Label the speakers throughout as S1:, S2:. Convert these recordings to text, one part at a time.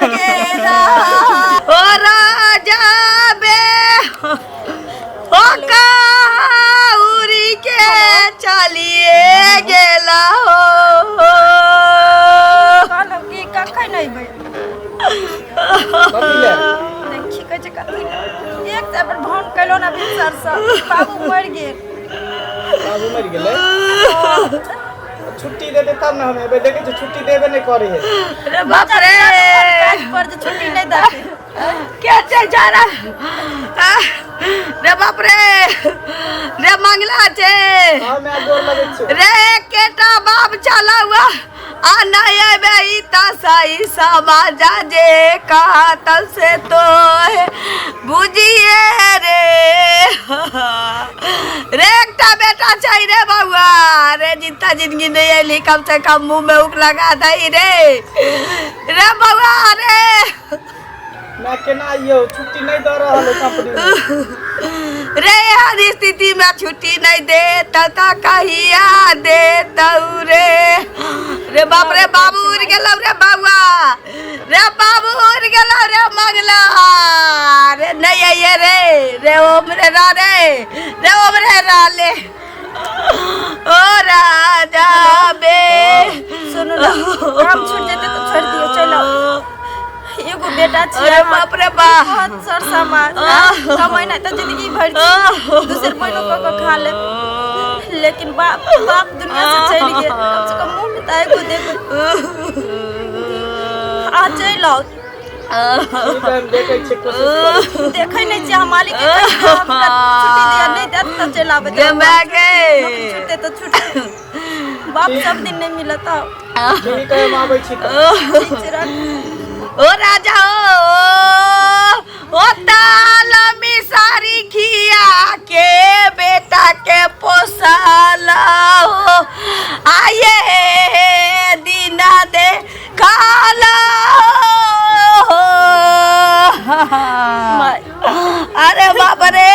S1: के ओ राजा बे ओ काउरी के चलिए गेला हो।
S2: कहलहुँ कि कखन अयबै?
S3: कथी ले?
S2: देखी कहै छै कथी ले। एक तऽ पर फोन कयलहुँ ने भिनसरसँ, बाबू मरि गेल।
S3: बाबू मरि गेलै? छुट्टी देतै तब ने हम एबै। देखै छियै, छुट्टी देबे नहि करै है।
S1: रे बाप रे,
S2: काज पर जे छुट्टी नहि देतै।
S1: के चल जा रहा रे? बाप रे, रे मंगला छे।
S3: हँ माय, गोर लगै छियौ।
S1: रे केटा बाप चला हुआ आ नहीं अबे ई त सही समाजा जे कहतल से तो है बुझिए रे। रे एकटा बेटा छै रे बउआ रे, जितना जिंदगी नहीं अली कम से कम मुंह में उक लगा दही रे। रे बउआ रे।
S3: मैं केना आइयो? छुट्टी नहीं दऽ रहल है कंपनी में।
S1: रे एहन स्थिति में छुट्टी नहीं दे त कहिया दे रे? रे बाप रे, बाबू उड़ गेलौ रे बउआ रे, बाबू उड़ गेलौ रे मंगला रे। नहीं आइए रे। रे ओम रे रा रे, रे ओम रे रा ले ओ राजा बे।
S2: सुनू ने, काम छूट जेतै तऽ छोड़ि दियौ, चलि आउ। एगो बेटा छियै।
S1: अरे बाप रे बाप।
S2: बहुत सर समाज कमेनाइ तऽ जिंदगी भरि छै, दोसर बहिनो कऽ कऽ खा लेब, लेकिन बाप, बाप दुनिया से चलि गेल, कम से कम मुँह में तऽ एगो देबै। आ चलि आउ।
S3: ठीक है, हम देखै छियै, कोशिश करै छियै।
S2: देखै नहि छियै हम मालिक के कहि दियौ, हमरा छुट्टी दिअ, नहि देत तऽ चलि आबै।
S1: गे माय गे।
S2: नौकरी छुटतै तऽ छुटतै, बाप सब दिन नहि मिलत। आउ।
S3: ठीक है, हम आबै छी तऽ।
S2: ठीक छै, राखू।
S1: ओ राजा ओ, ओ ताल मिसारी खिया के बेटा के पोसाला हो, आये दीना दे काला हो। अरे बाप रे,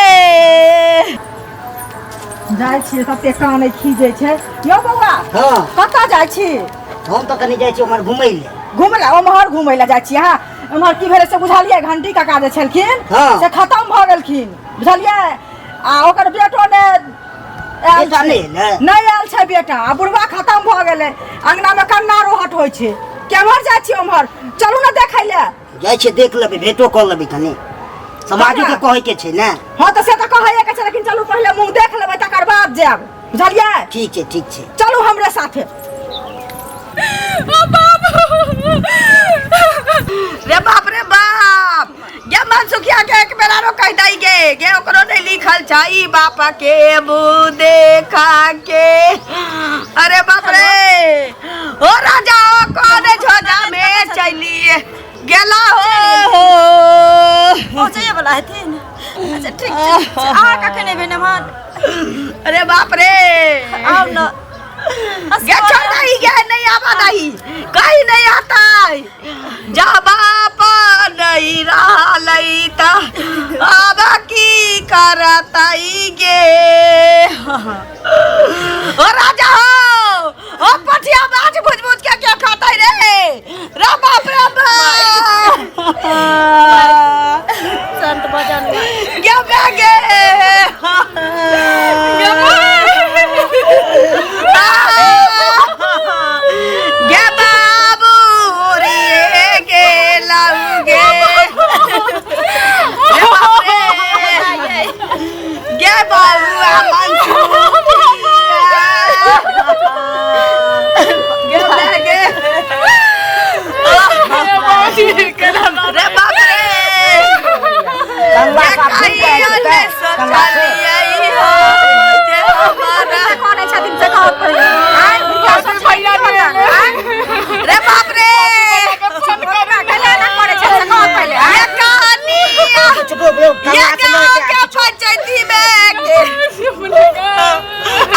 S4: जाइ छियै, कते कानै खीजै छै। यौ बौआ।
S5: हँ।
S4: कतऽ जाइ छी?
S5: हम तऽ कनि जाइ छी उम्हर घुमै लए।
S4: घुमै लए? ओम्हर घुमै लए जाइ छी अहाँ? एम्हर की भेलै से बुझलियै? घंटी काका जे छलखिन
S5: हँ।
S4: से खतम भऽ गेलखिन, बुझलियै? आ ओकर बेटो ने आयल
S5: बेटा
S4: छै।
S5: नहि एलै?
S4: नहि आयल छै बेटा, आ बुढ़वा खतम भऽ गेलै। अंगना मे कन्ना रोहट होइ छै। केम्हर जाइ छी ओम्हर? चलू ने देखै लए।
S5: जाइ छियै, देख लेबै, भेंटो कऽ लेबै, कनि समाजो के कहै के छै ने।
S4: हँ तऽ से तऽ कहैए के छै, लेकिन चलू पहिले मुँह देख लेबै तकर बाद जायब, बुझलियै?
S5: ठीक छै, ठीक छै।
S4: चलू हमरे साथे।
S1: रे बाप रे बाप, गे मनसुखिया के एक बेर आरो कहि दई गे। गे ओकरो नहीं लिखल छै ई बापा के मुँह देखा के। अरे बाप रे, ओ राजा ओ कौन झोजा में चलिए गेला हो?
S2: पहुँचैए वाला हेथिन। अच्छा ठीक छै, ठीक छै। अहाँ कखन एबै नमहर?
S1: अरे बाप रे,
S2: आउ ने।
S1: गे छोड़ नहीं गे, नहीं आवा नहीं, कहीं नहीं आता है। जा बाप नहीं रहलै त अब की करतै गे? ओ राजा हो, ओ पठिया माछ भुज भुज के क्या खातै रे? रे बाप रे बाप।
S2: संत भजन।
S1: गे बे गे गे बाबू रे गे लाऊ गे, रे बाप रे गे बाबुआ मनसुखिया गे बे गे, रे बाप रे।
S5: कंगवा
S1: गे
S5: साफ ठीक
S1: कहियो
S5: है,
S1: ने
S5: कंगवा से।
S1: सोचलियै हो जे हमारा
S4: करै छथिन से कहत पहिले। आँय, हिनका सोचै की होतनि, आँय?
S1: रे बाप रे।
S4: कहिया ना करै छै से कहत पहिले, आँय?
S1: ये कहानी
S5: चुप हो, यौ,
S1: ये
S5: कंगवा से
S1: गाँव
S5: लऽ
S1: के
S5: के
S1: पंचायती में के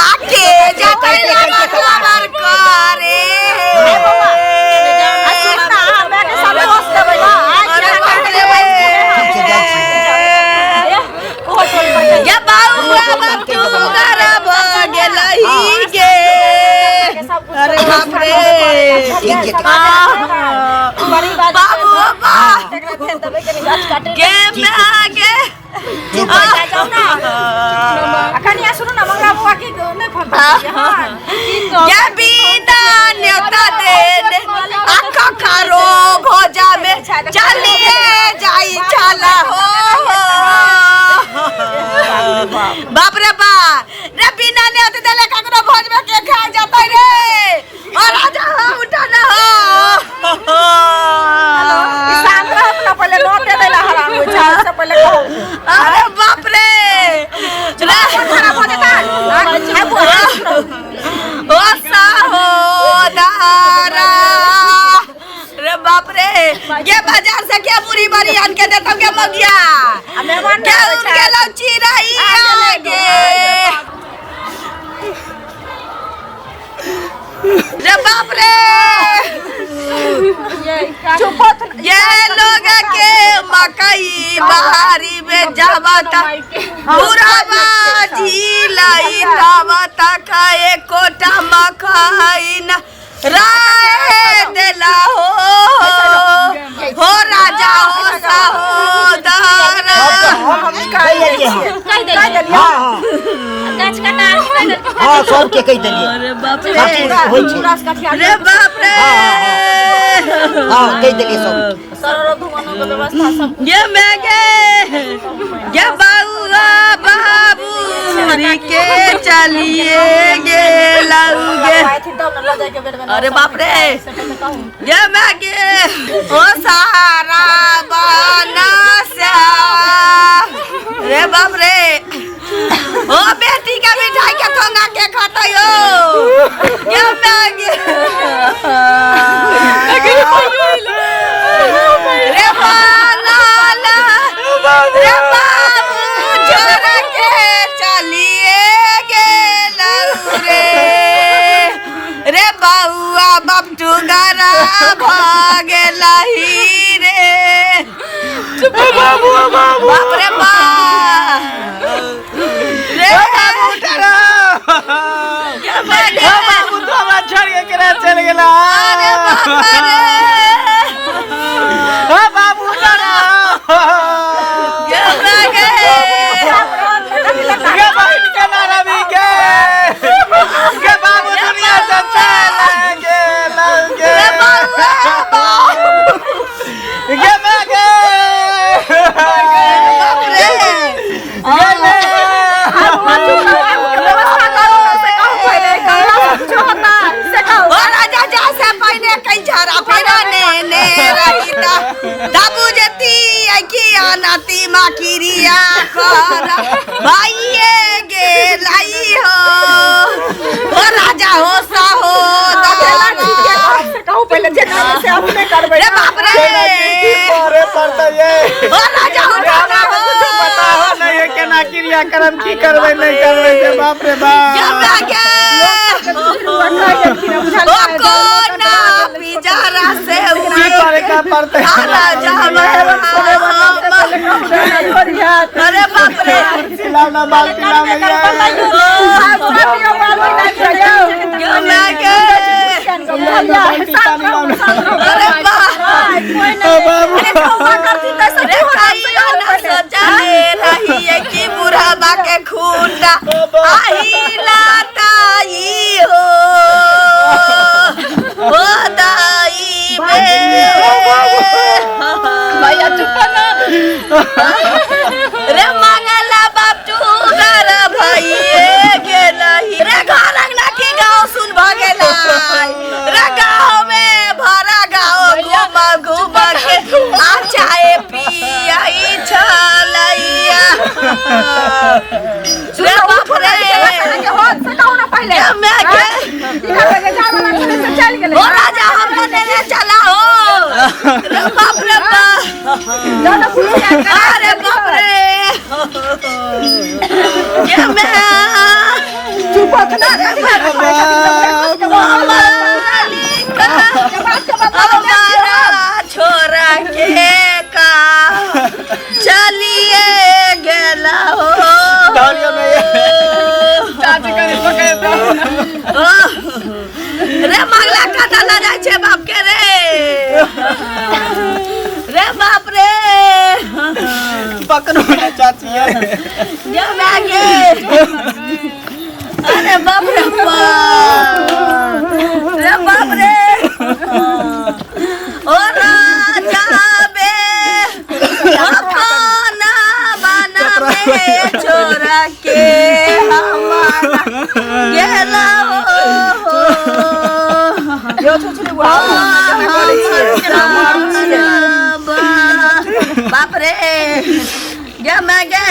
S1: आके जाते लबर लबर करे।
S4: आ सुनू ने, अहाँ हमरा के संतोष देबै ने, आँय?
S1: अरे बाप रे।
S5: ठीक छै, जाइ छी।
S1: ये बाबुआ बतू गरब गेलही गे। अरे बाप रे।
S5: ठीक छै, ठीक।
S1: बाबू।
S2: भेज देबै कनी गाछ काटे
S1: गे माय गे।
S2: चुप हो जा, जाउ ना।
S4: आ कनिया सुनू ना, मंगला बौआ की नहि फोन करै हँ?
S2: की कहब?
S1: गे बिना न्योता देने आ ककरो भोजा में चलिए जाई चला हो। बाप रे बा रे, बिना न्योता देले ककरो भोज में के खा जाता रे? और राजा हो, उठा ना हो।
S4: ई शांत रहत ना, पहिले नोते दै ला हराम होइ छै, से पहिले कहू।
S1: अरे बाप रे रे,
S4: खराब हो जेता। आ बुआ,
S1: ओ सहोदरा रे, बाप रे, ये बाजार से क्या बुरी बड़ी आन के देता के मगिया?
S4: आ मेहमान
S1: के
S4: नहि आबै छै।
S1: गेलो चिड़ैया गे रे, बाप रे।
S4: चुप होत।
S1: ये लोग के मकई बारी में जावता बुढ़ावा झीलई तावता खाए कोटा मकई न राय देला हो। हो राजा हो सहोदरा।
S5: कहि देलियै हम।
S2: कहि देलियै?
S5: हँ हँ।
S2: गाछ काटा कहि देलकै?
S5: हँ, सबके कहि देलियै।
S1: अरे बाप
S5: सब
S1: रे
S5: चीज होइ छै।
S4: पूरा से कठिया।
S1: रे बाप रे।
S5: हँ, कहि देलियै सब।
S2: सरोरो धुआनो के व्यवस्था सब।
S1: ये मैं गे ये बाबूआ बाबूरी के चलिए गे लाऊगे।
S2: आथिन तब ने लऽ जाइके बेर बेर।
S1: अरे बाप रे।
S2: से पहिले कहू।
S1: ये मैं गे ओ सारा बनस्या रे, बाप रे, ओ बेटी के मिठाई के थोंगा के खाते हो? ये मैं गे रे बाला रे, बाबू छोड़ के चलिए गेलौ रे। रे बउआ बाप टुंगरा भऽ गेलही रे। बाप रे बाप रे,
S3: बाबू उठा, बाबू तो हमरा छोड़ के केना चलि गेला?
S1: अरे बाप रे।
S3: ओ बाबू उठा।
S1: गे गे
S3: गे बहिन केना रवि गे? गे बाबू दुनिया से चल गेल गे।
S1: रे बउआ बाप।
S3: गे मैं गे।
S1: बाप रे।
S3: गे मैं।
S4: व्यवस्था करू ने, से कहू पहिले, कहिया से कुछो होता से कहू।
S1: ओ राजा, जा से पहिने कंचरा फेरा ने ने रही ता दाबू जती की अनाती मा किरिया कर भाइये गे लाई हो। ओ राजा हो साहो।
S4: से कहू पहिले, जे करबै से अपने करबै।
S1: रे बाप रे।
S3: की करे पड़तै ये?
S1: ओ राजा, उठा ना हो।
S3: कुछो बताहो नहीं है, केना क्रिया करम, की करबै नहीं करबै से। बाप रे बाप।
S1: जब गे ओ कोना पिजरा से
S3: की करे का पड़तै?
S1: राजा, अरे बाप रे।
S3: कुर्सी लाओ ना, बाल्टी लाओ ना ये।
S1: क्यों मैं के?
S3: बाल्टी पानी लाओ ना।
S1: अरे बाप।
S3: ओ बाबू।
S1: रे कहियो ना सोचले रही कि बुढ़ाबा के खूंटा आही लाताई हो। ओ दाई में
S2: भैया, चुप ना।
S1: रे मंगला बाप टूगर भइए गेलही रे। घर अंगना की गाँव सुन भ गेलै रे। गाँव में भरा गाँव घूम घूम के आ चाय पियाई छलैया रे। बाप रे।
S4: से कहू ना पहिले।
S1: मैं के
S4: चलि गेलै।
S1: ओ राजा, हमको लेने चला हो रे। बाप रे बाप। अरे बाप रे, ये मैं
S4: चुप होत ना।
S1: हमारा छोरा के का चलिए गेला हो।
S3: दौड़ियो नहीं ये। चाची कनी पकड़ दो।
S1: रे मंगला कथा ल जाइ छै बाप के रे। रे रे बाप रे
S3: पकड़ो ना चाची ये।
S1: गे माय गे अरे बाप रे बाप रे बाप रे ओ राजा बे अपना बना बे छोरा के हमारा गेला हो
S4: यो छुछुली बुढ़ा केना करै छियै मारू छियै
S1: बाप रे गे मैं गे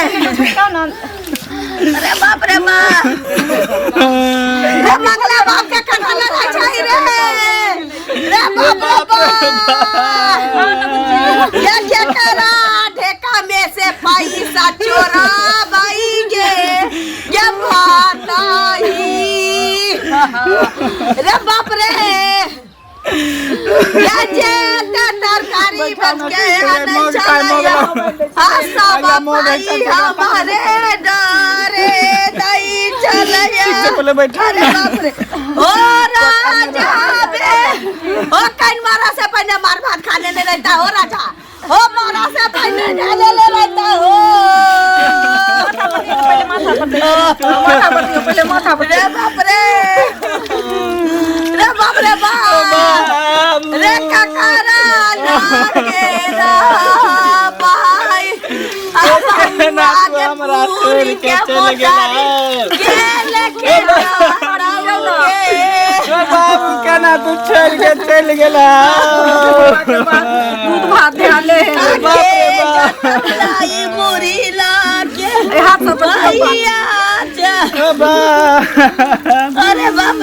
S1: अरे बाप रे बाप रे मंगला बाप के कन्हा लड़ाई छै रे रे बाप रे बाप ये के करा ढेका में से पैसा चोरा बाई गे ये भाताई रे बाप रे ये जे त तरकारी बच के नहीं चलैया आ सब पाई हमारे डरे नहीं चलैया
S3: पहले बैठा
S1: अरे बाप रे ओ राजा बे ओ कन मारा से पहले मार भात खाने नहीं रहता हो राजा ओ मारा से पहले खाने ले रहता हो
S2: पहिले माथा पर दियौ,
S4: माथा पर दियौ पहिले माथा पर
S1: रे बाप रे रे बाप रे बाप रे ककरा लागे रा भाई
S3: ना तू हमरा छोड़ के चल गेला।
S1: गेल के
S3: ए बाबू केना तू छोड़ के चल गेला
S4: दूध भात ध्यान ले
S3: बाप रे बाप।
S1: लाई मुरी लागे
S4: हाथ से
S1: भैया
S3: ए बाप
S1: अरे बाप